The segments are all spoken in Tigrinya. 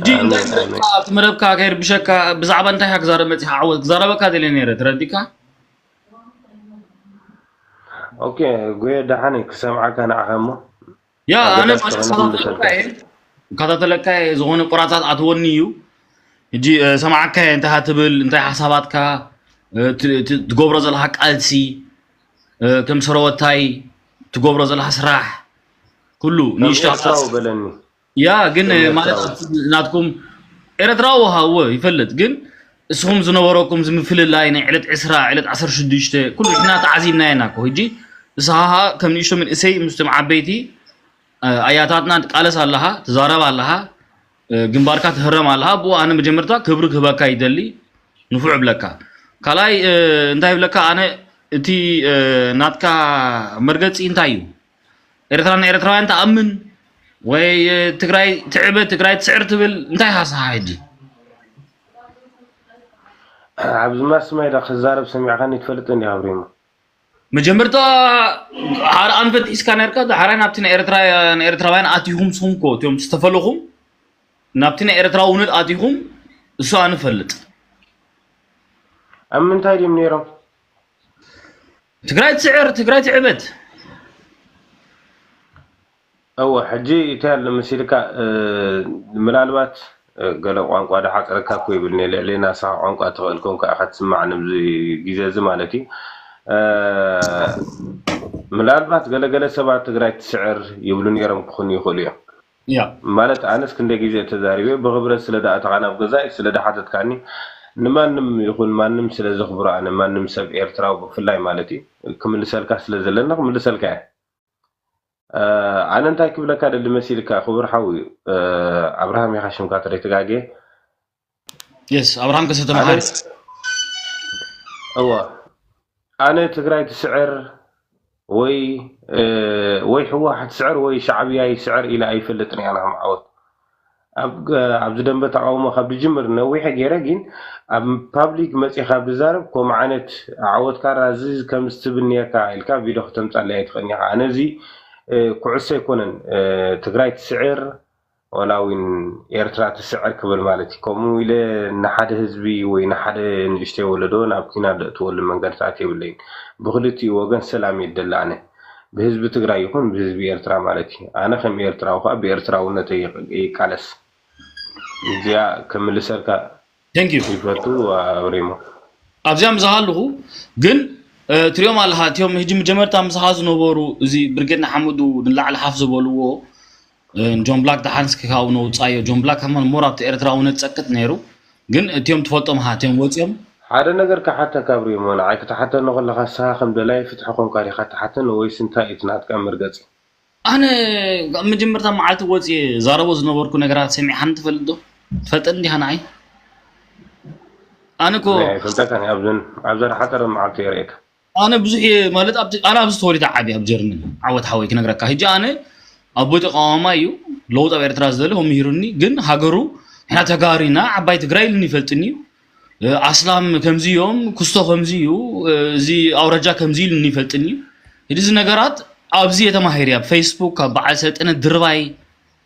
ሕጂ እንታይ ትብለካ ኣብቲ መደብካ ከይርብሸካ ብዛዕባ እንታይ ኢኻ ክዛረብ መጺኻ ዓወት ክዛረበካ ደልየ ነይረ ተረዲካ። ኦኬ ጎየ ደሓን እየ ክሰምዓካ ንዓኻ እሞ ያ ኣነ ኣገዳሲ ማለት ተኾይኑ እከታተለካ ክምልሰልካ እየ እከታተለካ እየ ዝኾነ ቁራጻት ኣትወኒ እዩ። ሕጂ እ፣ ሰማዓካ እየ እንታይ ትብል እንታይ ሓሳባትካ እ፣ ት- ት- ትገብሮ ዘለኻ ቃልሲ እ፣ ከም ሰረወታይ ትገብሮ ዘለኻ ስራሕ ኩሉ ከም ንእሽቶ ኤርትራዊ በለኒ ያ ግን ከም ማለት ኤርትራዊ ኣብቲ ናትኩም ኤረትራዊ ሃወ ይፈልጥ ግን እስኹም ዝነበረኩም ዝምፍልላይ ናይ ዕለት ዕስራ ዕለት ዓሰርተ ሽዱሽተ ኩሉ ንሕና ተዓዚብና ኢና እኮ ሕጂ ንስኻ ከም ንእሽቶ መንእሰይ ምስቶም ዓበይቲ ኣያታትና ትቃለስ ኣለኻ ትዛረብ ኣለኻ ግንባርካ ትህረም ኣለኻ ብኡ ኣነ መጀመርታ ክብሪ ክህበካ ይደሊ ንፉዕ እብለካ ካልኣይ እንታይ ይብለካ ኣነ እቲ ናትካ መርገፂ እንታይ እዩ ኤርትራ ንኤርትራውያን ትኣምን ወይ ትግራይ ትዕበ ትግራይ ትስዕር ትብል እንታይ ሃስኻ ሕጂ ኣብዚ ማስማይ ዳ ክዛረብ ሰሚዕካኒ ትፈልጥ እንዲ ኣብሪሞ መጀመርታ ሓረ ኣንፈት ሒዝካ ነርካ ዳሓራይ ናብቲ ናይ ኤርትራ ንኤርትራውያን ኣቲኹም ስኹም ኮ እቲኦም ዝተፈለኹም ናብቲ ናይ ኤርትራ ውነት ኣቲኹም እሱ ኣንፈልጥ ኣብ ምንታይ ድም ነይሮም ትግራይ ትስዕር ትግራይ ትዕበት እወ ሕጂ እንታይ ኣሎ መሲልካ ምናልባት ገለ ቋንቋ ዶ ሓፅረካ እኮ ይብልኒ ልዕሊ ናስኻ ቋንቋ ትኽእል ኮንካ ኢኻ ትስማዕ ንብዚ ግዜ እዚ ማለት እዩ ምናልባት ገለገለ ሰባት ትግራይ ትስዕር ይብሉ ነይሮም ክኾኑ ይኽእሉ እዮም ያ ማለት ኣነስ ክንደ ግዜ ተዛሪበ ብክብረት ስለ ደኣተኻ ናብ ገዛይ ስለ ደሓተትካኒ ንማንም ይኹን ማንም ስለ ዘኽብሮ ኣነ ማንም ሰብ ኤርትራዊ ብፍላይ ማለት እዩ ክምልሰልካ ስለ ዘለኒ ክምልሰልካ እየ ኣነ እንታይ ክብለካ ደሊ መሲልካ ክቡር ሓው ኣብርሃም ኢኻ ሽምካ ተደይተጋግየ የስ ኣብርሃም ከሰተ መሓሪ እዋ ኣነ ትግራይ ትስዕር ወይ ወይ ህወሓት ትስዕር ወይ ሻዕብያ ይስዕር ኢለ ኣይፈልጥን እያ ንክምዓወት ኣብዚ ደንበ ተቃውሞ ካብ ዝጅምር ነዊሐ ገይረ ግን ኣብ ፓብሊክ መፂ ካብ ዝዛረብ ከምኡ ዓይነት ዓወት ካራ እዚ ከም ዝትብንየካ ኢልካ ቪድዮ ክተምፃለይ ኣይትኽእልን ኢኻ ኣነ እዚ ኩዕሶ ኣይኮነን ትግራይ ትስዕር ዋላ እውን ኤርትራ ትስዕር ክብል ማለት እዩ ከምኡ ኢለ ንሓደ ህዝቢ ወይ ንሓደ ንእሽተይ ወለዶ ናብ ኪና ደእትወሉ መንገድታት የብለይን ብክልቲኡ ወገን ሰላም የደሊ ኣነ ብህዝቢ ትግራይ ይኹን ብህዝቢ ኤርትራ ማለት እዩ ኣነ ከም ኤርትራዊ ከዓ ብኤርትራውነተይ ይቃለስ እዚኣ ክምልሰልካ Thank you ይፈቱ ኣብሪሞ ኣብዚኣ ምዝሃለኹ ግን ትሪኦም ኣለኻ እቲኦም ሕጂ መጀመርታ ምሳኻ ዝነበሩ እዚ ብርጌድ ንሓመዱ ንላዕሊ ሓፍ ዝበልዎ ጆን ብላክ ደሓንስ ክካው ነውፃዮ ጆን ብላክ ከማን ሞር ኣብቲ ኤርትራ እውን ጸቅጥ ነይሩ ግን እቲኦም ትፈልጦም ኢኻ እቲኦም ወፂኦም ሓደ ነገር ክሓተካ ኣብሪሞ ንዓይ ክትሓተኒ ከለካ ንስኻ ከም ደላይ ፍትሒ ኮንካ ዲኻ ትሓተኒ ወይስ እንታይ እዩ እቲ ናትካ መርገፂ ኣነ ኣብ መጀመርታ መዓልቲ ወፅየ ዛረቦ ዝነበርኩ ነገራት ሰሚዕካኒ ትፈልጥ ዶ ትፈልጠኒ ዲኻ ንዓይ ኣነ እኮ ናይ ፈልጠካኒ ኣብዘን ኣብዘን ሓፀረ መዓልቲ የርእየካ ኣነ ብዙሕ እየ ማለት ኣብቲ ኣነ ኣብዚ ተወሊደ ዓብየ ኣብ ጀርመን ዓወት ሓወይ ክነግረካ ሕጂ ኣነ ኣቦይ ተቃዋማይ እዩ ለውጥ ኣብ ኤርትራ ዝደሊ ከምኡ ምሂሩኒ ግን ሃገሩ ንሕና ተጋሩ ኢና ዓባይ ትግራይ ኢሉኒ ይፈልጥኒ እዩ ኣስላም ከምዚ እዮም ኩስቶ ከምዚ እዩ እዚ ኣውራጃ ከምዚ ኢሉኒ ይፈልጥኒ እዩ ሕጂ እዚ ነገራት ኣብዚ እየ ተማሂረ ኣብ ፌስቡክ ካብ በዓል ሰልጠነ ድርባይ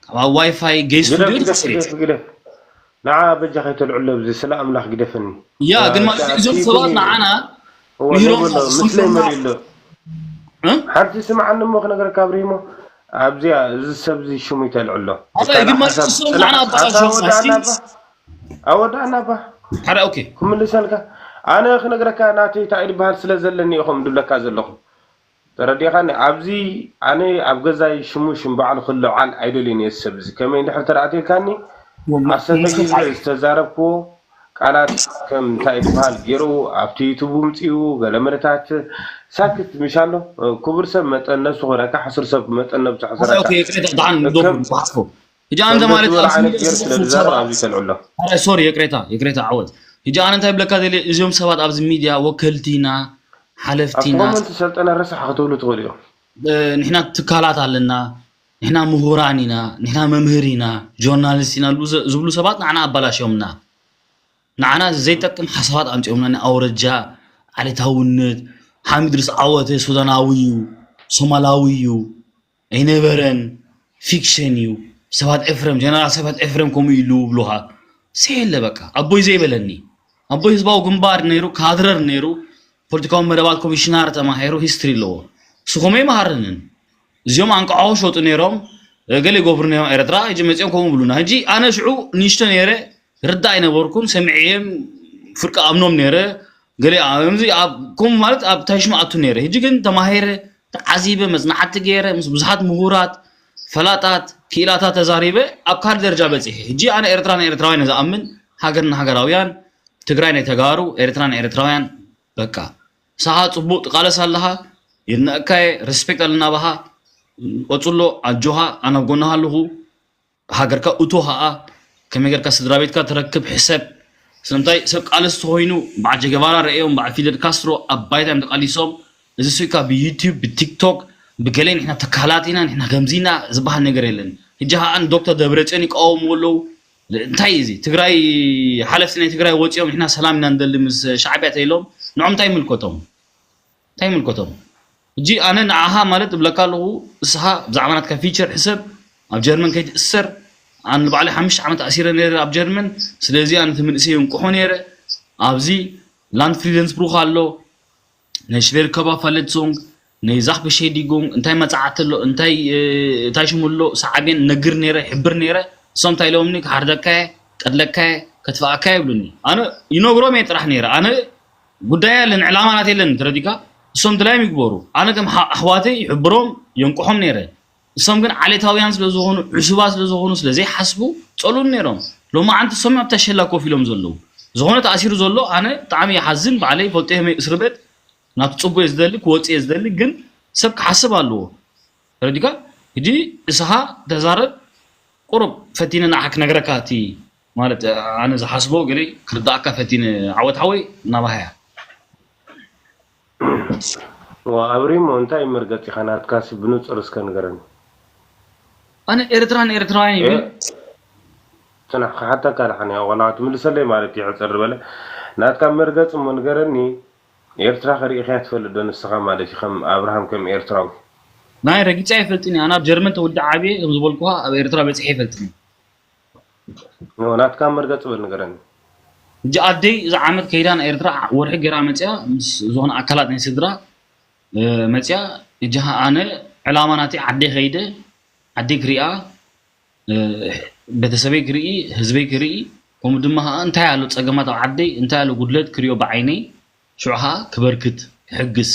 ካብ ኣብ ዋይፋይ ገይ ግደፍ ስቱዲዮ ግደፍ ተማሂረ ግደፍ ግደፍ ንዓ በጃ ከይተልዕሎ ኣብዚ ስለ ኣምላኽ ግደፈኒ ያ ግን ማለት እዞም ሰባት ንዓና እወ ምሂሮም ነብሎ ስም ምስለይ ሰምና- መሊእሎ እ? ሓንቲ ስምዓኒ እሞ ክነግረካ ኣብሪሞ ኣብዚኣ እዚ ሰብዚ ሽሙ ይተልዕሎ ኣታ ግን ማለት እሶም ንዓና ኣባላሽዮም ኣወዳእናባ ኣወዳእናባ ሓደ ኦኬ ክምልሰልካ ኣነ ክነግረካ ናተይ እንታይ ዝበሃል ስለ ዘለኒ ኢኹም ድብለካ ዘለኹ ተረዲኻኒ ኣብዚ ኣነ ኣብ ገዛይ ሽሙ ሽም ባዕሉ ክልዓል ኣይደልዩን እየ ሰብ እዚ ከመይ እንድሕር ተረኣትልካኒ ኣሰተ ግዜ ዝተዛረብክዎ ቃላት ከም እንታይ ዝበሃል ገይሩ ኣብቲ ዩቱብ ምፅኡ ገለ መለታት ሳክት ምሻሎ ክቡር ሰብ መጠን ነብሱ ክረካ ሕሱር ሰብ መጠን ነብሱ ሕሰረካ ይቅሬታ ደሓን ዶ ዝሓስቦ ሕጂ ኣንተ ማለት ኣብዚ ዓይነት ገይሩ ስለ ዝዛረብ ኣብዚ ይሰልዑ ኣሎ ሶሪ ይቅሬታ ይቅሬታ ዓወት ሕጂ ኣነ እንታይ ብለካ ዘለ እዚኦም ሰባት ኣብዚ ሚድያ ወከልቲና ሓለፍቲና ኣብቲ ኮመንት ሰልጠነ ረሳሕ ክትብሉ ትኽእሉ እዮም ንሕና ትካላት ኣለና ንሕና ምሁራን ኢና ንሕና መምህር ኢና ጆርናሊስት ኢና ዝብሉ ሰባት ንዓና ኣባላሽዮምና ንዓና ዘይጠቅም ሓሳባት ኣምፂኦምና ንኣውረጃ ዓሌታውነት ሓሚድ ርስ ዓወተ ሱዳናዊ እዩ ሶማላዊ እዩ ኣይነበረን ፊክሽን እዩ ሰባት ኤፍሬም፣ ጀነራል ሰባት ኤፍሬም ከምኡ ኢሉ ብሉኻ። ሰየለ በቃ፣ ኣቦይ ዘይበለኒ። ኣቦይ ህዝባዊ ግንባር ነይሩ፣ ካድረር ነይሩ፣ ፖለቲካዊ መደባት ኮሚሽነር ተማሂሩ፣ ሂስትሪ ኣለዎ። እሱ ከምኡ ኣይመሃረንን። እዚኦም ኣንቃሖ ሸጡ ነይሮም፣ ገለ ይገብሩ ነይሮም ኤርትራ፣ ሕጂ መጺኦም ከምኡ ብሉና። ሕጂ ኣነ ሽዑ ንእሽቶ ነይረ፣ ርዳእ ኣይነበርኩን፣ ሰሚዐዮም ፍርቂ ኣምኖም ነይረ። ገለ ከምዚ ኣብ፣ ከምኡ ማለት ኣብ ታሽማ ኣቱ ነይረ። ሕጂ ግን ተማሂረ፣ ተዓዚበ፣ መጽናዕቲ ገይረ፣ ምስ ብዙሓት ምሁራት፣ ፈላጣት፣ ክኢላታት ተዛሪበ፣ ኣብ ካልእ ደረጃ በጺሐ። ሕጂ ኣነ ኤርትራ ንኤርትራውያን እየ ዝኣምን፣ ሃገር ንሃገራውያን፣ ትግራይ ናይ ተጋሩ፣ ኤርትራ ንኤርትራውያን፣ በቃ። ንስኻ ጽቡቕ ትቃለስ ኣለኻ፣ የድንቐካ እየ፣ ሪስፔክት ኣለና ባኻ፣ ቀጽሎ፣ ኣጆኻ፣ ኣነ ኣብ ጎንኻ ኣለኹ። ሃገርካ እቶ ኸኣ፣ ከመይ ጌርካ ስድራ ቤትካ ትረክብ ሕሰብ። ስለምንታይ ሰብ ቃለስቲ ኮይኑ፣ በዓል ቸገቫራ ረእዮም፣ በዓል ፊደል ካስትሮ ኣብ ባይታ እዮም ተቃሊሶም። እዚ ስኢካ ብዩቲዩብ፣ ብቲክቶክ፣ ብገለ ንሕና ተካላት ኢና፣ ንሕና ከምዚ ኢና ዝበሃል ነገር የለን። ሕጂ ኸኣ ንዶክተር ደብረጽዮን ይቃወምዎ ኣለዉ። እንታይ እዩ እዚ? ትግራይ፣ ሓለፍቲ ናይ ትግራይ ወጺኦም ንሕና ሰላም ኢና ንደሊ ምስ ሻዕብያ ተኢሎም፣ ንዖም እንታይ ይምልከቶም? እንታይ ይምልከቶም? ሕጂ ኣነ ንዓኻ ማለት እብለካ ኣለኹ፣ እስኻ ብዛዕባ ናትካ ፊቸር ሕሰብ፣ ኣብ ጀርመን ከይትእሰር። ኣነ ንባዕለይ ሓሙሽተ ዓመት ኣሲረ ነይረ ኣብ ጀርመን። ስለዚ ኣነ እቲ መንእሰይ እንቅሖ ነይረ። ኣብዚ ላንድ ፍሪደንስብሩክ ኣሎ፣ ናይ ሽቬር ከባፋለትሶንግ፣ ናይ ዛክ በሼዲጎንግ፣ እንታይ መጽዓዕቲ ኣሎ፣ እንታይ፣ እ፣ እንታይ ሽሙ ኣሎ፣ ሰዓቤን ነግር ነይረ፣ ሕብር ነይረ። እሶም እንታይ ኢሎምኒ፣ ክሓርደካ እየ፣ ቀትለካ እየ፣ ከጥፍኣካ እየ ይብሉኒ። ኣነ ይነግሮም እየ ጥራሕ ነይረ። ኣነ ጉዳይ ኣለን፣ ዕላማ ናት የለን፣ ተረዲካ? እሶም ድላዮም ይግበሩ። ኣነ ከም ሓ-፣ ኣሕዋተይ ይሕብሮም፣ የንቅሖም ነይረ። እሶም ግን ዓሌታውያን ስለ ዝኾኑ፣ ዕሱባት ስለ ዝኾኑ፣ ስለ ዘይሓስቡ፣ ጸሉን ነይሮም። ሎማዓንቲ እሶም ኣብታ ሸላ ኮፍ ኢሎም ዘለዉ። ዝኾነ ተኣሲሩ ዘሎ፣ ኣነ ብጣዕሚ ይሓዝን፣ ባዕለይ ይፈልጦ እየ፣ እስር ቤት ናቱ ጽቡቅ እየ ዝደሊ፣ ክወጽእ እየ ዝደሊ፣ ግን ሰብ ክሓስብ ኣለዎ። ተረዲካ? ሕጂ እስኻ ተዛረብ፣ ቁሩብ ፈቲነ ንዓኻ ክነግረካ፣ እቲ ማለት ኣነ ዝሓስቦ ገለ ክርዳእካ ፈቲነ። ዓወት ሓወይ፣ ናባሃያ። ዋ፣ ኣብሪሞ፣ እንታይ መርገጺኻ ናትካሲ ብንጹር እስከ ንገረኒ። ኣነ ኤርትራን ኤርትራውያን ኤ፣ ይብል። ጽናሕ፣ ክሓተካ ደሓን እያ፣ ዋላ ትምልሰለይ ማለት እዩ፣ ሕጽር ዝበለ። ናትካ መርገጺ እሞ ንገረኒ። ኤርትራ ከ ርኢኻያ ትፈልጥ ዶ ንስኻ ማለት እዩ፣ ከም ኣብርሃም፣ ከም ኤርትራዊ? ናይ ረጊጸ ኣይፈልጥን እየ። ኣነ ኣብ ጀርመን ተወልደ ዓብየ፣ ከም ዝበልኩኻ ኣብ ኤርትራ በጺሐ ኣይፈልጥን እየ። ኖ፣ ናትካ መርገጺ በል ንገረኒ። ሕጂ ኣደይ እዛ ዓመት ከይዳ ንኤርትራ ወርሒ ገይራ መጽያ፣ ምስ ዝኾነ ኣካላት ናይ ስድራ፣ እ፣ መጽያ። ሕጂ ኸኣ ኣነ ዕላማ ናተይ ዓደይ ከይደ፣ ዓደይ ክሪኣ፣ እ፣ ቤተሰበይ ክርኢ፣ ህዝበይ ክርኢ፣ ከምኡ ድማ ኸኣ እንታይ ኣሎ ጸገማት ኣብ ዓደይ፣ እንታይ ኣሎ ጉድለት ክሪኦ ብዓይነይ፣ ሽዑ ኸኣ ክበርክት፣ ክሕግዝ።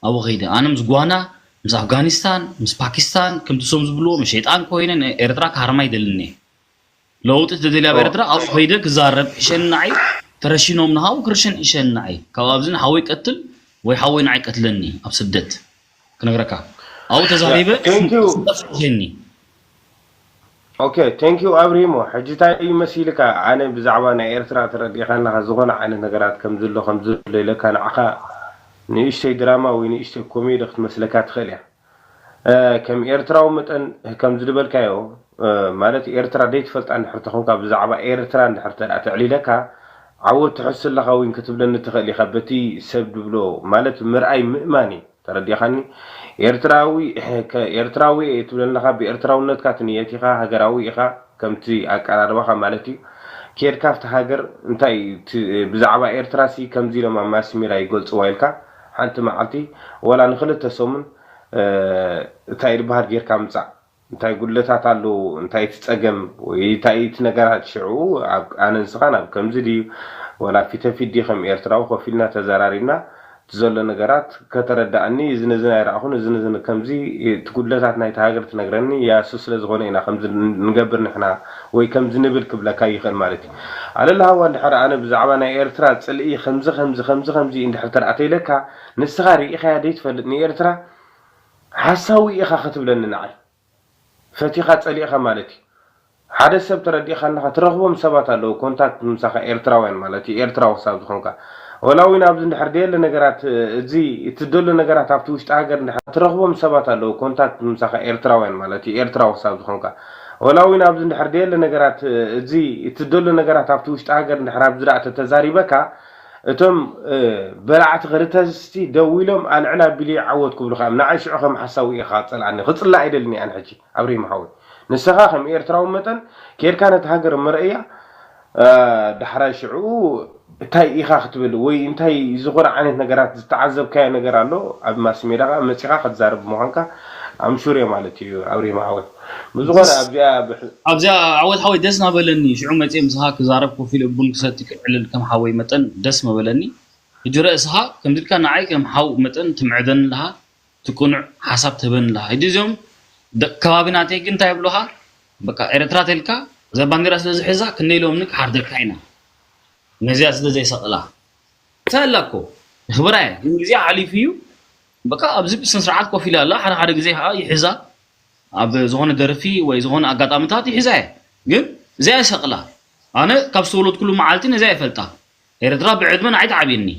ኣብኡ ከይደ። ኣነ ምስ ጓና፣ ምስ ኣፍጋኒስታን፣ ምስ ፓኪስታን፣ ከምቲ እሶም ዝብልዎ፣ ምስ ሸይጣን ኮይነ ንኤርትራ ክሃርማ ኣይደልን እየ። ለውጢ ተደልያ ኣብ ኦ፣ ኤርትራ፣ ኣብኡ ከይደ ክዛረብ፣ ሕሸኒ ንዓይ፣ ተረሺኖም ንሃው ክርሸን ሕሸኒ ንዓይ። ካብ ኣብዚ ንሓወይ ቀትል፣ ወይ ሓወይ ንዓይ ቀትለኒ፣ ኣብ ስደት። ክነግረካ። ኣብኡ ያ፣ ተዛሪበ፣ ቴንክ ዩ። ስደት ሕሸኒ። ኦኬ፣ ቴንክ ዩ ኣብሪሞ። ሕጂ እንታይ እዩ መሲልካ? ኣነ ብዛዕባ ናይ ኤርትራ ተረዲእካ ኣለኻ፣ ዝኾነ ዓይነት ነገራት ከም ዝሎ፣ ከም ዝሎ ኢለካ፣ ንዓኻ ንእሽተይ ድራማ ወይ ንእሽተይ ኮሜዲ ክትመስለካ ትኽእል እያ። እ፣ ከም ኤርትራዊ መጠን፣ ከም ዝድበልካዮ፣ እ፣ ማለት ኤርትራ ደይትፈልጣ እንድሕር ተኾንካ፣ ብዛዕባ ኤርትራ እንድሕር ተደኣ ተዕሊለካ፣ ዓወት ትሕሱ ኣለኻ ዊን ክትብለኒ ትኽእል ኢኻ፣ በቲ ሰብ ድብሎ፣ ማለት ምርኣይ ምእማን እዩ። ተረዲእኻኒ? ኤርትራዊ፣ ከ-፣ ኤርትራዊ እየ ትብለኒ ኣለኻ፣ ብኤርትራውነትካ ትንየት ኢኻ፣ ሃገራዊ ኢኻ፣ ከምቲ ኣቀራርባኻ ማለት እዩ። ኬድካ ኣብቲ ሃገር እንታይ ት-፣ ብዛዕባ ኤርትራሲ ከምዚ ኢሎም ኣብ ማስሜድያ ይገልጽዋ ኢልካ፣ ሓንቲ መዓልቲ ወላ ንኽልተ ሰሙን፣ እ፣ እንታይ ዝበሃል ጌርካ ምጻእ። እንታይ ጉድለታት ኣለዉ፣ እንታይ እቲ ጸገም ወይ እንታይ እቲ ነገራት ሽዑ ኣብ ኣነ ንስኻን ኣብ ከምዚ ድዩ፣ ወላ ፊተፊት ድዩ ከም ኤርትራዊ ኮፍ ኢልና ተዘራሪብና እቲ ዘሎ ነገራት ከተረድኣኒ፣ እዚ ነዚ ኣይረኣኹን፣ እዚ ነዚ ከምዚ እቲ ጉድለታት ናይቲ ሃገር ትነግረኒ፣ ያሱ ስለ ዝኾነ ኢና ከምዚ ንገብር ንሕና ወይ ከምዚ ንብል ክብለካ ይኽእል ማለት እዩ። ኣለለ ሃዋ እንድሕር ኣነ ብዛዕባ ናይ ኤርትራ ጽልኢ ከምዚ ከምዚ ከምዚ ከምዚ እንድሕር ተደኣ ተኢለካ፣ ንስኻ ርኢኻያ ደይትፈልጥ ንኤርትራ ሓሳዊ ኢኻ ክትብለኒ ንዓይ። ፈቲኻ ጸሊእኻ ማለት እዩ። ሓደ ሰብ ተረዲእኻ ኣለኻ፣ ትረኽቦም ሰባት ኣለዉ፣ ኮንታክት ምሳኻ ኤርትራውያን ማለት እዩ፣ ኤርትራዊ ክሳብ ዝኾንካ። ወላ እውን ኣብዚ እንድሕር ደየለ ነገራት፣ እዚ እትደሎ ነገራት ኣብቲ ውሽጢ ሃገር እንድሕር ትረኽቦም ሰባት ኣለዉ፣ ኮንታክት ምሳኻ ኤርትራውያን ማለት እዩ፣ ኤርትራዊ ክሳብ ዝኾንካ። ወላ እውን ኣብዚ እንድሕር ደየለ ነገራት፣ እዚ እትደሎ ነገራት ኣብቲ ውሽጢ ሃገር እንድሕር ኣብዚ ደኣ ተተዛሪበካ፣ እቶም፣ እ፣ በላዕቲ ክርተስቲ ደው ኢሎም ኣልዕል ኣቢሉ ይዓወት ክብሉኻ እዮም። ንዓይ ሽዑ ከም ሓሳዊ ኢኻ ጸልኣኒ። ክጽላእ ኣይደልን እየ ኣነ ሕጂ፣ ኣብሪሂም ሓወይ። ንስኻ ከም ኤርትራዊ መጠን ኬድካ ነቲ ሃገር መርኣያ፣ ዳሕራይ ሽዑ እንታይ ኢኻ ክትብል ወይ እንታይ ዝኾነ ዓይነት ነገራት ዝተዓዘብካዮ ነገር ኣሎ ኣብ ማስ ሜዳ ከኣ መጺኻ ክትዛረብ ምዃንካ ኣምሹር እየ ማለት እዩ ኣብሪሂም ሓወይ። ብዝኾነ ኣብዚኣ ኣብዚኣ ዓወት ሓወይ ደስ ናበለኒ። ሽዑ መጽየ ምሳኻ ክዛረብ ኮፍ ኢለ ቡን ክሰቲ ክዕልል ከም ሓወይ መጠን ደስ መበለኒ። ሕጂ ርእስኻ ከምዚ ኢልካ ንዓይ ከም ሓው መጠን ትምዕደኒ ኣለኻ። ትቁኑዕ ሓሳብ ትህበኒ ኣለኻ። ሕጂ እዚኦም ደቂ ከባቢ ናተይ ግን እንታይ ይብሉኻ? በቃ ኤርትራ ተልካ እዛ ባንዴራ ስለ ዝሕዛ ክንደይ ኢሎምኒ ክሓርደካ ኢና። ነዚኣ ስለ ዘይሰቕላ እንታይ ኣላ እኮ ይኽብራ እየ። ግን ግዜ ሓሊፉ እዩ። በቃ ኣብዚ ብስነ ስርዓት ኮፍ ኢላ ኣላ። ሓደ ሓደ ግዜ ከዓ ይሕዛ ኣብ ዝኾነ ደርፊ ወይ ዝኾነ ኣጋጣሚታት ይሕዛ እየ። ግን እዚኣ ይሰቕላ። ኣነ ካብ ዝተወለድኩሉ መዓልቲ ነዚኣ ይፈልጣ። ኤርትራ ብዕድመ ንዓይ ትዓብየኒ።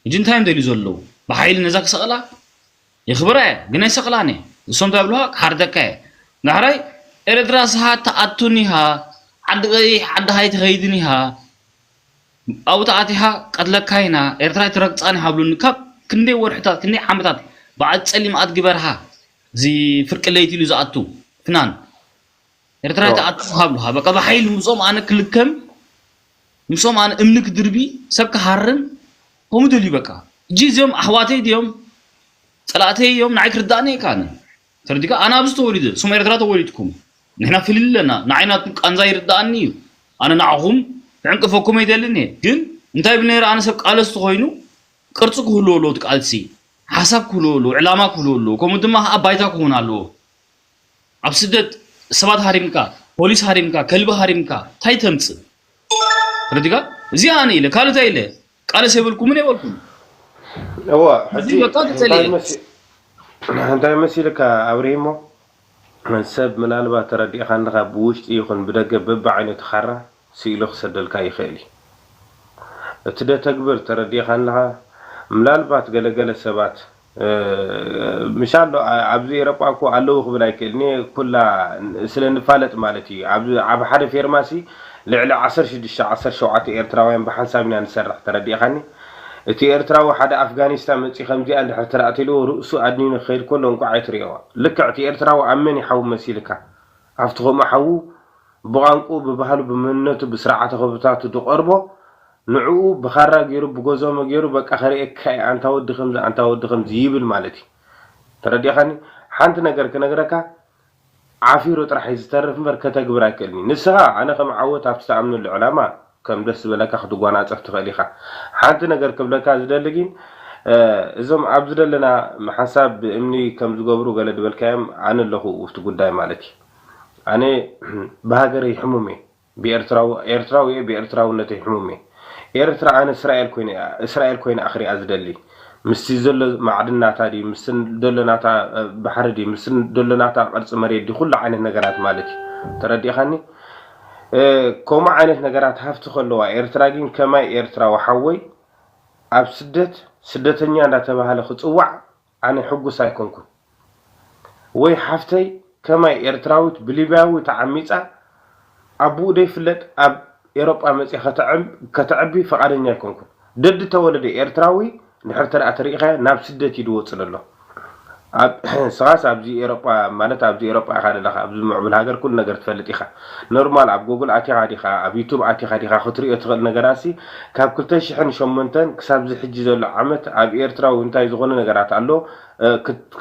ሕጂ እንታይ እዮም ደልዩ ዘለዉ? ብሓይሊ ነዛ ክሰቕላ? ይኽብራ እየ፣ ግን ኣይሰቕላን እየ። እሶም እንታይ ይብሉኻ? ክሓርደካ እየ። ዳሕራይ ኤርትራ ስሃት ትኣቱን ኢኻ፣ ዓዲ ቀይሕ ዓዲ ሃይ ትኸይድን ኢኻ። ኣብኡ ተኣቲኻ ቀትለካ ኢና፣ ኤርትራ ኣይትረግጻን ኢኻ ብሉኒ። ካብ ክንደይ ወርሕታት፣ ክንደይ ዓመታት በዓል ጸሊም ኣድጊ በርሃ፣ እዚ ፍርቂ ለይቲ ኢሉ ዝኣቱ ፍናን። ኤርትራ ኦ። ኣይትኣቱ ሃብሉኻ። በቃ ብሓይሊ ምስኦም ኣነ ክልከም፣ ምስኦም ኣነ እምኒ ክድርቢ፣ ሰብ ክሃርም፣ ከምኡ ደልዩ በቃ። ሕጂ እዚኦም ኣሕዋተይ ድዮም? ጸላእተይ እዮም? ንዓይ ክርዳእኒ እየ ካነ። ተረዲካ? ኣነ ኣብዚ ተወሊደ፣ ስም ኤርትራ ተወሊድኩም። ንሕና ፍልል ኣለና። ንዓይ ናትኩም ቃንዛ ይርዳእኒ እዩ። ኣነ ንዓኹም ክዕንቅፈኩም ኣይደልን እየ። ግን እንታይ ብል ነይረ ኣነ ሰብ ቃለስ ተኾይኑ ቅርጺ ክህልዎ ኣለዎ እቲ ቃልሲ። ሓሳብ ክህልዎ ኣለዎ፣ ዕላማ ክህልዎ ኣለዎ። ከምኡ ድማ ከዓ ባይታ ክኸውን ኣለዎ። ኣብ ስደት ሰባት ሃሪምካ፣ ፖሊስ ሃሪምካ፣ ከልቢ ሃሪምካ እንታይ ተምጽእ? ተረዲካ? እዚኣ ኣነ ኢለ ካልእ እንታይ ኢለ ቃለስ የብልኩምን የበልኩም። እወ ሕጂ በቃ ተጸልየ። እንታይ መሲ- እንታይ መሲልካ ኣብርሂሞ፣ ሰብ ምናልባት ተረዲእካ ኣለካ ብውሽጢ ይኹን ብደገ በብዓይነቱ ካራ ስኢሉ ክሰደልካ ይኽእል እዩ። እቲ ደተግብር ተረዲእካ ኣለኻ። ምናልባት ገለገለ ሰባት ምሻሎ ኣብዚ ኤሮጳ እኮ ኣለዉ ክብል ኣይክእልን እየ፣ ኩላ ስለ ንፋለጥ ማለት እዩ። ኣብ ሓደ ፌርማሲ ልዕሊ ዓሰርተ ሽዱሽተ ዓሰርተ ሸውዓተ ኤርትራውያን ብሓንሳብ ኢና ንሰርሕ፣ ተረዲእኻኒ? እቲ ኤርትራዊ ሓደ ኣፍጋኒስታን መጺኡ ከምዚኣ እንድሕር ተራእቲልዎ ርእሱ ኣድኒኑ ክኸይድ ከሎ እንቋዕ ኣይትርእዮ። ልክዕ እቲ ኤርትራዊ ኣብ መን ይሓዊ መሲልካ? ኣብቲ ከምኡ ሓዉ ብቋንቁኡ ብባህሉ ብመንነቱ ብስርዓተ ክብርታቱ ድቐርቦ ንዕኡ ብኻራ ገይሩ ብጎዞመ ገይሩ በቃ ከርእየካ እየ ኣንታ ወዲ ከምዚ ኣንታ ወዲ ከምዚ ይብል ማለት እዩ። ተረዲእኻኒ? ሓንቲ ነገር ክነግረካ ዓፊሩ ጥራሕ እዩ ዝተርፍ እምበር ከተግብር ኣይክእልን እዩ። ንስኻ ኣነ ከም ዓወት ኣብቲ ትኣምነሉ ዕላማ ከም ደስ ዝበለካ ክትጓናጸፍ ትኽእል ኢኻ። ሓንቲ ነገር ክብለካ ዝደሊ ግን እዞም ኣብዚ ዘለና ሓንሳብ ብእምኒ ከም ዝገብሩ ገለ ዝበልካዮም ኣነ ኣለኹ ኣብቲ ጉዳይ ማለት እዩ። ኣነ ብሃገረይ ሕሙም እየ። ብኤርትራዊ ኤርትራዊ እየ ብኤርትራውነተይ ሕሙም እየ። ኤርትራ ኣነ እስራኤል ኮይነ እስራኤል ኮይነ ኣኽሪኣ ዝደሊ ምስቲ ዘሎ ማዕድናታ ድዩ ምስቲ ደሎ ናታ ባሕሪ ድዩ ምስቲ ደሎ ናታ ቅርፂ መሬት ድዩ ኩሉ ዓይነት ነገራት ማለት እዩ። ተረዲእኻኒ? ከምኡ ዓይነት ነገራት ሃፍቲ ከለዋ ኤርትራ ግን ከማይ ኤርትራዊ ሓወይ ኣብ ስደት ስደተኛ እንዳተባሃለ ክፅዋዕ ኣነ ሕጉስ ኣይኮንኩን። ወይ ሓፍተይ ከማይ ኤርትራዊት ብሊብያዊ ተዓሚፃ ኣቡኡ ደይፍለጥ ኣብ ኤሮጳ መፅያ ከተዕቢ ፈቓደኛ ኣይኮንኩን። ደዲ ተወለደ ኤርትራዊ እንድሕር ተደኣ ተሪኢኻዮ ናብ ስደት እዩ ድወፅእ ዘሎ። ስኻስ ኣብዚ ኤሮጳ ማለት ኣብዚ ኤሮጳ ኢኻ ዘለኻ ኣብዚ ምዕቡል ሃገር ኩሉ ነገር ትፈልጥ ኢኻ። ኖርማል ኣብ ጎግል ኣቲኻ ዲኻ ኣብ ዩቱብ ኣቲኻ ዲኻ ክትሪኦ ትኽእል ነገራሲ ካብ ክልተ ሽሕን ሸሞንተን ክሳብ እዚ ሕጂ ዘሎ ዓመት ኣብ ኤርትራዊ እንታይ ዝኾነ ነገራት ኣሎ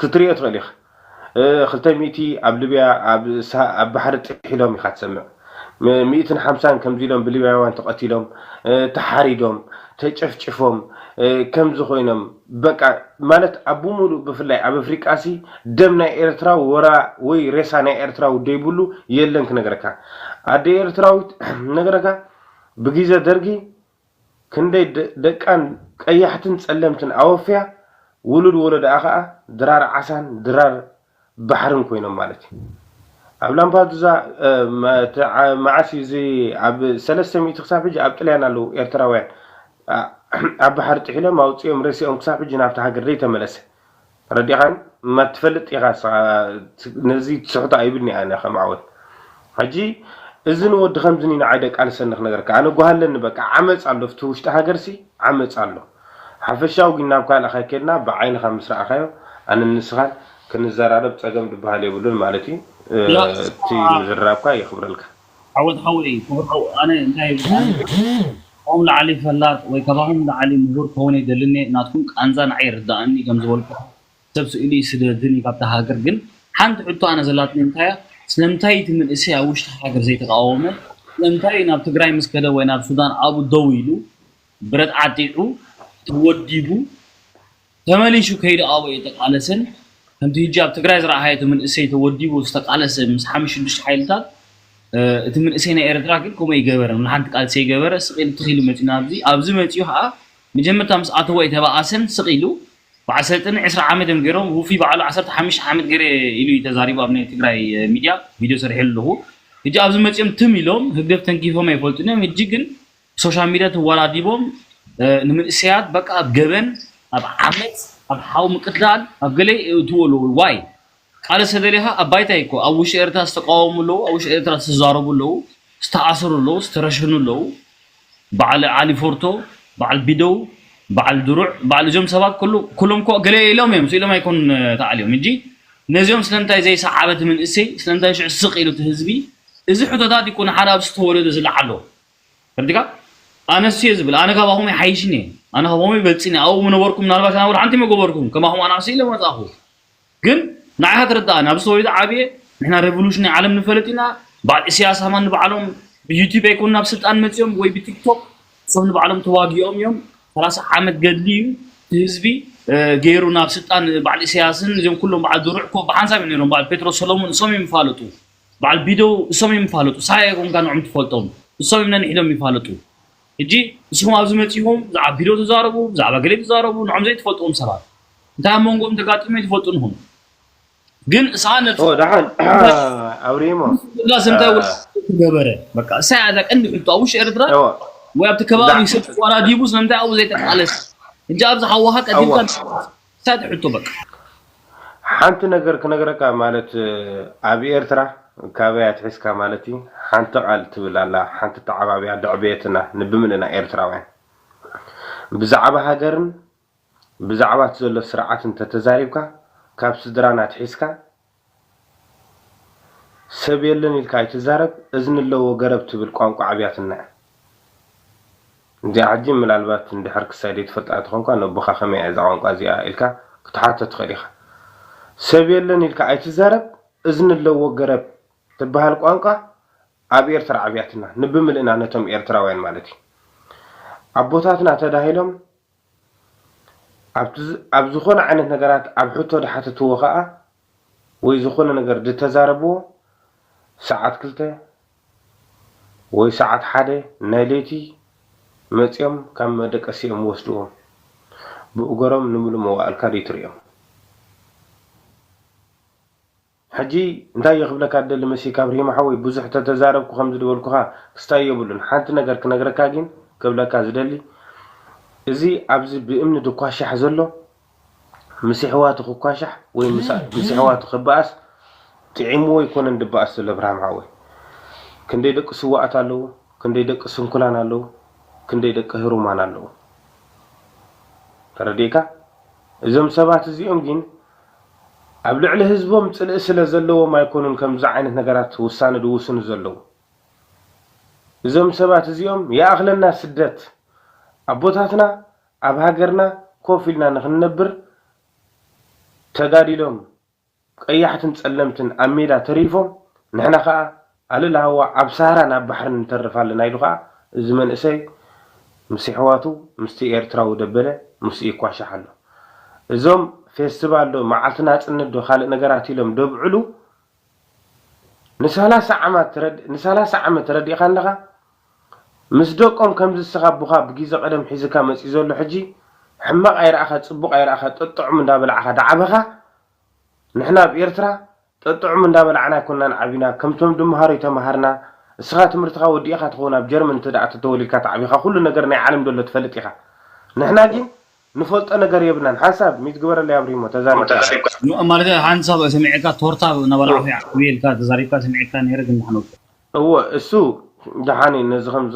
ክትሪኦ ትኽእል ኢኻ። ክልተ ሚእቲ ኣብ ልብያ ኣብ ባሕሪ ጥሒሎም ኢኻ ትሰምዕ። ሚእትን ሓምሳን ከምዚ ኢሎም ብሊብያውያን ተቐቲሎም፣ ተሓሪዶም፣ ተጨፍጭፎም፣ ከምዚ ኮይኖም በቃ ማለት ኣብ ብምሉእ ብፍላይ ኣብ ኣፍሪቃሲ ደም ናይ ኤርትራዊ ወራ ወይ ሬሳ ናይ ኤርትራዊ ደይብሉ የለን ክነግረካ። ኣደ ኤርትራዊት ነግረካ ብግዜ ደርጊ ክንደይ ደቃን ቀያሕትን ጸለምትን ኣወፍያ ውሉድ ወለድኣ ከኣ ድራር ዓሳን ድራር ባሕርን ኮይኖም ማለት እዩ። ኣብ ላምፓዱዛ መዓስ እዩ እዚ ኣብ ሰለስተ ሚእቲ ክሳብ ሕጂ ኣብ ጥልያን ኣለዉ ኤርትራውያን ኣብ ባሕሪ ጥሒሎም ኣውፅኦም ሬስኦም ክሳብ ሕጂ ናብቲ ሃገር ዘይተመለሰ። ተረዲኻን? እማ ትፈልጥ ኢኻ ንስኻ፣ ነዚ ትስሕቶ ኣይብልኒ ኣነ ከም ዓወት። ሕጂ እዚ ንወዲ ከምዚ ንዓይ ደቃልሰኒ ክነግረካ ኣነ ጓሃለኒ በቃ ዓመፅ ኣሎ ፍቲ ውሽጢ ሃገርሲ ዓመፅ ኣሎ። ሓፈሻዊ ግን ናብ ካልእ ካይከድና ብዓይንኻ ምስ ረኣኻዮ ኣነ ንስኻን ክንዘራረብ ጸገም ዝበሃል የብሉን ማለት እዩ። እቲ ምዝራብካ የኽብረልካ። ዓወት ሓወይ ክቡር ሓው ኣነ እንታይ ይብል ኣነ ካብኦም ላዕሊ ፈላጥ ወይ ካባኹም ላዕሊ ምሁር ክኸውን ኣይደልን እየ ናትኩም ቃንዛ ንዓይ ይርዳእኒ ከም ዝበልኩ ሰብ ስኢሉ ይስደድን እዩ ካብታ ሃገር ግን ሓንቲ ሕቶ ኣነ ዘላትኒ እንታይ እያ ስለምንታይ እቲ መንእሰይ ኣብ ውሽጢ ሃገር ዘይተቃወመ ስለምንታይ ናብ ትግራይ ምስ ከደ ወይ ናብ ሱዳን ኣብኡ ደው ኢሉ ብረት ዓጢቑ ተወዲቡ ተመሊሹ ከይዱ ኣብኡ ኣይተቃለሰን ከምቲ ህጂ ኣብ ትግራይ ዝረኣኻዮ እቲ መንእሰይ ተወዲቡ ዝተቃለሰ ምስ ሓሙሽተ ሽዱሽተ ሓይልታት እቲ መንእሰይ ናይ ኤርትራ ግን ከምኡ ኣይገበረን ንሓንቲ ቃልሲ ኣይገበረ ስቕ ኢሉ ትኽ ኢሉ መፂኡ ናብዚ ኣብዚ መፂኡ ከዓ መጀመርታ ምስ ኣተወ ኣይተበኣሰን ስቕ ኢሉ በዓል ሰልጥነ ዕስራ ዓመት እዮም ገይሮም ውፉይ በዓሉ ዓሰርተ ሓሙሽተ ዓመት ገይረ ኢሉ እዩ ተዛሪቡ ኣብ ናይ ትግራይ ሚድያ ቪድዮ ሰሪሐሉ ኣለኹ ህጂ ኣብዚ መፂኦም ትም ኢሎም ህግደፍ ተንኪፎም ኣይፈልጡን እዮም ህጂ ግን ሶሻል ሚድያ ተወዳዲቦም ንምንእሰያት በቃ ኣብ ገበን ኣብ ዓመፅ ኣብ ሓው ምቅትላል ኣብ ገለ እትዎ ኣለዉ ዋይ ቃለ ሰደሊኻ ኣብ ባይታ ይኮ ኣብ ውሽጢ ኤርትራ ዝተቃወሙ ኣለዉ ኣብ ውሽጢ ኤርትራ ዝተዛረቡ ኣለዉ ዝተኣሰሩ ኣለዉ ዝተረሸኑ ኣለዉ በዓል ዓሊ ፎርቶ በዓል ቢደው በዓል ድሩዕ በዓል እዚኦም ሰባት ኩሎም ኮ ገለ ኢሎም እዮም ስኢሎም ኣይኮን ተዓልዮም እንጂ ነዚኦም ስለምንታይ ዘይሰዓበት መንእሰይ ስለምንታይ ሽዑ ስቕ ኢሉ እቲ ህዝቢ እዚ ሕቶታት ይኮነ ሓደ ኣብ ዝተወለደ ዝለዓሎ ተረዲካ ኣነሱ እየ ዝብል ኣነ ካባኹም ይሓይሽኒ ኣነ ካባኹም ይበልፅኒ ኣብኡ ምነበርኩም ምናልባሽ ኣነ ሓንቲ መገበርኩም ከማኹም ኣናእሱ ኢለ መፃኹ ግን ንዓኻ ትርዳእኒ ኣብዚ ተወሊደ ዓብየ ንሕና ሬቮሉሽን ናይ ዓለም ንፈልጥ ኢና በዓል እስያስ ሃማን ንባዕሎም ብዩቲብ ኣይኮኑ ናብ ስልጣን መፅኦም ወይ ብቲክቶክ እሶም ንባዕሎም ተዋጊኦም እዮም ሰላሳ ዓመት ገድሊ እዩ ህዝቢ ገይሩ ናብ ስልጣን በዓል እስያስን እዚኦም ኩሎም በዓል ድሩዕ ኮ ብሓንሳብ እዮም ነይሮም በዓል ፔትሮስ ሰሎሞን እሶም እዮም ይፋለጡ በዓል ቢደው እሶም እዮም ይፋለጡ ሳያ ኮንካ ንዖም ትፈልጦም እሶም እዮም ነንሒዶም ይፋለጡ ሕጂ ንስኹም ኣብዚ መፂኹም ብዛዕባ ቢደው ትዛረቡ ብዛዕባ ገሌ ትዛረቡ ንዖም ዘይትፈልጥዎም ሰባት እንታይ ኣብ መንጎኦም ተጋጢሙ ኣይትፈልጡን ኢኹም ግን እሳ ነቲ ደሓን ኣብሪሞ ስለምንታይ ወላ ገበረ በቃ እሳ እያ ቀንዲ ሕቶ ኣብ ውሽጢ ኤርትራ ወይ ኣብቲ ከባቢ ሰብ ተዋራዲቡ ስለምንታይ ኣብኡ ዘይተቃለስ እንጂ ኣብዚ ሓዋኻ ቀዲምካ እሳ ትሕቶ በቃ ሓንቲ ነገር ክነግረካ ማለት ኣብ ኤርትራ ካበይ ኣትሒዝካ ማለት እዩ ሓንቲ ቃል ትብል ኣላ ሓንቲ ተዓባብያ ደዕብየትና ንብምልእና ኤርትራውያን ብዛዕባ ሃገርን ብዛዕባ እቲ ዘሎ ስርዓት እንተተዛሪብካ ካብ ስድራና ኣትሒዝካ ሰብ የለን ኢልካ ኣይትዛረብ እዝኒ ኣለዎ ገረብ ትብል ቋንቋ ኣብያትና እያ እዚኣ ሕጂ ምናልባት እንድሕር ክሳይ ዘይትፈልጣ ተኾንካ ነቦኻ ከመይ እያ እዛ ቋንቋ እዚኣ ኢልካ ክትሓቶ ትኽእል ኢኻ ሰብ የለን ኢልካ ኣይትዛረብ እዝኒ ኣለዎ ገረብ ትበሃል ቋንቋ ኣብ ኤርትራ ኣብያትና ንብምልእና ነቶም ኤርትራውያን ማለት እዩ ኣቦታትና ተዳሂሎም ኣብ ዝኾነ ዓይነት ነገራት ኣብ ሕቶ ድሓተትዎ ከዓ ወይ ዝኾነ ነገር ድተዛረብዎ ሰዓት ክልተ ወይ ሰዓት ሓደ ናይ ለይቲ መፂኦም ካብ መደቀሲኦም ወስድዎም ብእገሮም ንምሉ መዋእልካ ደይትሪኦም ሕጂ እንታይ እየ ክብለካ ደሊ መሲካ ኣብርሂም ሓወይ ብዙሕ ተተዛረብኩ ከም ዝድበልኩኻ ክስታይ የብሉን ሓንቲ ነገር ክነግረካ ግን ክብለካ ዝደሊ እዚ ኣብዚ ብእምኒ ድኳሻሕ ዘሎ ምስ ኣሕዋቱ ክኳሻሕ ወይ ምስ ኣሕዋቱ ክበኣስ ጥዒምዎ ኣይኮነን ድበኣስ ዘሎ ኣብርሃም ሓወይ ክንደይ ደቂ ስዋኣት ኣለዉ ክንደይ ደቂ ስንኩላን ኣለዉ ክንደይ ደቂ ህሩማን ኣለዉ ተረዲእካ እዞም ሰባት እዚኦም ግን ኣብ ልዕሊ ህዝቦም ፅልኢ ስለ ዘለዎም ኣይኮኑን ከምዚ ዓይነት ነገራት ውሳነ ድውስኑ ዘለዉ እዞም ሰባት እዚኦም ይኣኽለና ስደት ኣቦታትና ኣብ ሃገርና ኮፍ ኢልና ንክንነብር ተጋዲሎም ቀያሕትን ፀለምትን ኣብ ሜዳ ተሪፎም ንሕና ከዓ ኣልል ሃዋ ኣብ ሳህራ ናብ ባሕሪ ንተርፍ ኣለና ኢሉ ከዓ እዚ መንእሰይ ምስ ኣሕዋቱ ምስቲ ኤርትራዊ ደበለ ምስኡ ይኳሻሕ ኣሎ እዞም ፌስቲቫል ዶ መዓልቲ ናፅነት ዶ ካልእ ነገራት ኢሎም ደብዕሉ ንሰላሳ ዓመት ተረዲእካ ኣለኻ ምስ ደቆም ከምዚ እስኻ ኣቦኻ ብግዜ ቀደም ሒዝካ መፂኡ ዘሎ ሕጂ ሕማቕ ኣይረኣኻ ፅቡቕ ኣይረኣኻ ጠጥዑም እንዳበላዕኻ ዳዓበኻ ንሕና ኣብ ኤርትራ ጠጥዑም እንዳበላዕና ኣይኮናን ዓቢና ከምቶም ድምሃሮ ይተምሃርና እስኻ ትምህርትኻ ወዲእኻ ትኸውን ኣብ ጀርመን እንተ ደኣ ተተወሊድካ ተዓቢኻ ኩሉ ነገር ናይ ዓለም ደሎ ትፈልጥ ኢኻ ንሕና ግን ንፈልጦ ነገር የብልናን ሓንሳብ ሚት ግበረለይ ኣብሪሞ ተዛሪብካ ማለት ሓንሳብ ሰሚዕካ ቶርታ እናበላዕኹ ዓብየ ኢልካ ተዛሪብካ ሰሚዕካ ነይረ ግን ንሕና እዎ እሱ ደሓን እዩ ነዚ ከም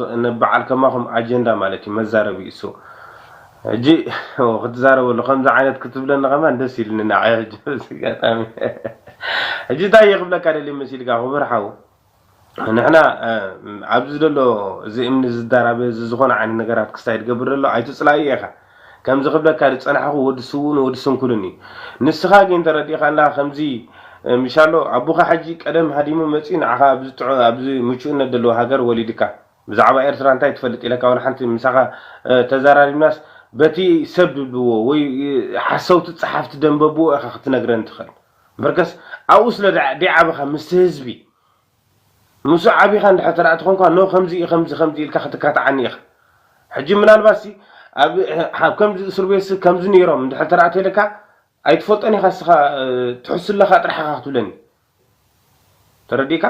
በዓል ከማኹም ኣጀንዳ ማለት እዩ መዛረቢ እሱ ሕጂ ክትዛረበሉ ከምዚ ዓይነት ክትብለኒ ከማን ደስ ኢልኒ ንዓይ። ሕጂ በዚ ኣጋጣሚ ሕጂ እንታይ እየ ክብለካ ደልየ መሲልካ ክቡር ሓው? ንሕና ኣብዚ ዘሎ እዚ እምኒ ዝዳራበ እዚ ዝኾነ ዓይነት ነገራት ክስታይ ትገብር ዘሎ ኣይትፅላእዮ ኢኻ። ከምዚ ክብለካ ዝፀናሕኹ ወዲ ስውኡን ወዲ ስንኩልን እዩ። ንስኻ ግን ተረዲእካ እንዳ ከምዚ ምሻሎ ኣቦኻ ሕጂ ቀደም ሃዲሙ መፂኡ ንዓኻ ኣብዚ ጥዑ ኣብዚ ምቹእነት ዘለዎ ሃገር ወሊድካ ብዛዕባ ኤርትራ እንታይ ትፈልጥ ኢለካ ዋላ ሓንቲ ምሳኻ ተዛራሪብናስ በቲ ሰብ ድብልዎ ወይ ሓሰውቲ ፀሓፍቲ ደንበብዎ ኢኻ ክትነግረን ትኽእል። በርከስ ኣብኡ ስለ ደዓበኻ ምስቲ ህዝቢ ምስ ዓቢኻ እንድሕር ተራእቲ ኮንኳ ኖ ከምዚ ከምዚ ከምዚ ኢልካ ክትካትዓኒ ኢኻ። ሕጂ ምናልባት ሲ ኣብ ኣብ ከምዚ እስር ቤት ሲ ከምዚ ነይሮም እንድሕር ተራእቲ ኢልካ ኣይትፈልጦን ኢኻ እስኻ ትሕስለኻ ጥራሕ ኢኻ ክትብለኒ ተረዲእካ።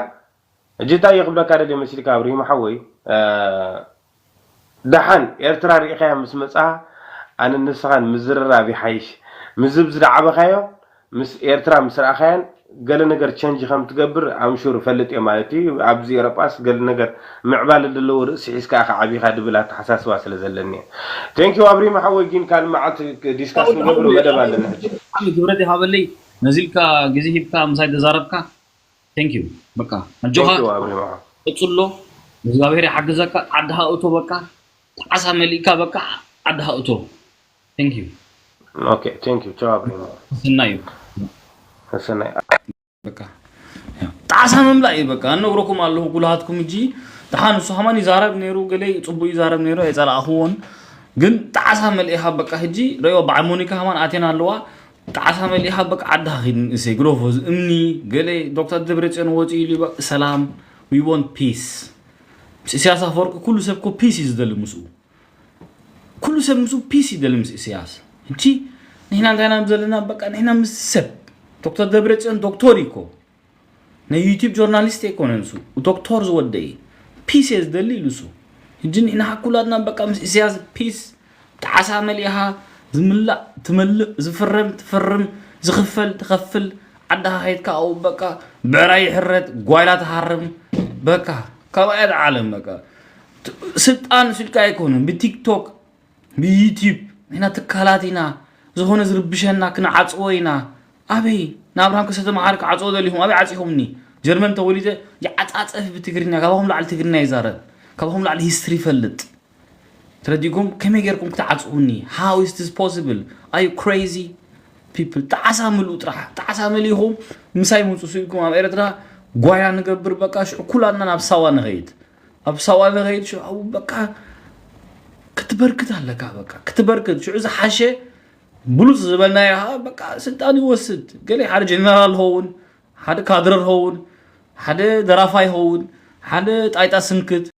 ሕጂ እንታይ እየ ክብለካ ደልየ መሲልካ ኣብሪሂም ሓወይ፣ ደሓን ኤርትራ ርኢኻያ ምስ መጽኣ ኣነ ንስኻን ምዝርራብ ይሓይሽ። ምዝብ ዝደዓበኻዮ ምስ ኤርትራ ምስ ረኣኻያን ገለ ነገር ቸንጅ ከም ትገብር ኣምሹር እፈልጥ እየ ማለት እዩ። ኣብዚ ኤሮጳስ ገለ ነገር ምዕባለ ዘለዎ ርእሲ ሒዝካ ኢኻ ዓቢኻ ድብል ኣተሓሳስባ ስለ ዘለኒ እየ። ቴንኪው ኣብሪሂም ሓወይ፣ ግን ካልእ መዓልቲ ዲስካስ ንገብር መደብ ኣለና ሕጂ። ብጣዕሚ ክብረት ይሃበለይ ነዚ ኢልካ ግዜ ሂብካ ምሳይ ተዛረብካ። Thank you በቃ ኣጆኻ ቀጽሎ። እግዚኣብሔር ይሓግዘካ። ዓድኻ እቶ በቃ። ጣዕሳ መሊእካ በቃ። ዓድኻ እቶ። Thank you። Okay, thank you. ቻው ኣብሪሂም። ሰናይ እዩ። ሰናይ። በቃ ጣዕሳ ምምላእ እዩ በቃ። እነግረኩም ኣለኹ ኩላሃትኩም እጂ። ደሓን ንሱ ከማን ይዛረብ ነይሩ፣ ገለ ጽቡቅ ይዛረብ ነይሩ፣ ኣይጸላእኽዎን። ግን ጣዕሳ መሊእኻ በቃ። ሕጂ ረዮ በዓል ሞኒካ ከማን ኣቴና ኣለዋ። ጣዕሳ መሊእኻ በቃ። ዓድኻ ኺድ ንእሰይ ግደፎ፣ እዚ እምኒ ገለ። ዶክተር ደብረጽዮን ወፂኡ ኢሉ በቃ። ሰላም፣ we want peace። ምስ ኢሳያስ ኣፈወርቂ ኩሉ ሰብ እኮ ፒስ እዩ ዝደሊ ምስኡ። ኩሉ ሰብ ምስኡ ፒስ ይደሊ ምስ ኢሳያስ። ሕጂ ንሕና እንታይ ኢና ዘለና በቃ። ንሕና ምስ ሰብ ዶክተር ደብረጽዮን ዶክተር እዩ እኮ። ናይ ዩቲብ ጆርናሊስት ኣይኮነን እሱ፣ ዶክተር ዝወደ እዩ። ፒስ እየ ዝደሊ ኢሉ እሱ። ሕጂ ንሕና ኩላትና በቃ ምስ ኢሳያስ ፒስ። ጣዕሳ መሊእኻ ዝምላእ ትመልእ፣ ዝፍረም ትፈርም፣ ዝኽፈል ትኸፍል። ዓድኻ ከይድካ ኣብኡ በቃ ብዕራይ ይሕረድ፣ ጓይላ ትሃርም። በቃ ካብኣ እያ ዓለም በቃ። ስልጣን ስልካ ኣይኮነን ብቲክቶክ ብዩቲብ ንሕና ትካላት ኢና። ዝኾነ ዝርብሸና ክንዓፅዎ ኢና። ኣበይ ንኣብርሃም ከሰተ መሓሪ ክዓፅዎ ደሊኹም ኣበይ ዓፂኹምኒ? ጀርመን ተወሊደ ይዓፃፀፍ ብትግርኛ፣ ካባኹም ላዕሊ ትግርኛ ይዛረብ፣ ካባኹም ላዕሊ ሂስትሪ ይፈልጥ። ተረዲእኩም? ከመይ ጌርኩም ክትዓፅዉኒ? How is this possible? Are you crazy people? ጣዕሳ ምልኡ ጥራሕ። ጣዕሳ መሊእኹም ምሳይ ምፁ ስኢልኩም ኣብ ኤርትራ ጓይላ ንገብር። በቃ ሽዑ ኩላትና ናብ ሳዋ ንኸይድ። ኣብ ሳዋ ንኸይድ ሽዑ በቃ ክትበርክት ኣለካ። በቃ ክትበርክት ሽዑ ዝሓሸ ብሉፅ ዝበልናዮ ከዓ በቃ ስልጣን ይወስድ። ገለ ሓደ ጀነራል ኸውን፣ ሓደ ካድረ ኸውን፣ ሓደ ደራፋይ ኸውን፣ ሓደ ጣይጣ ስንክት።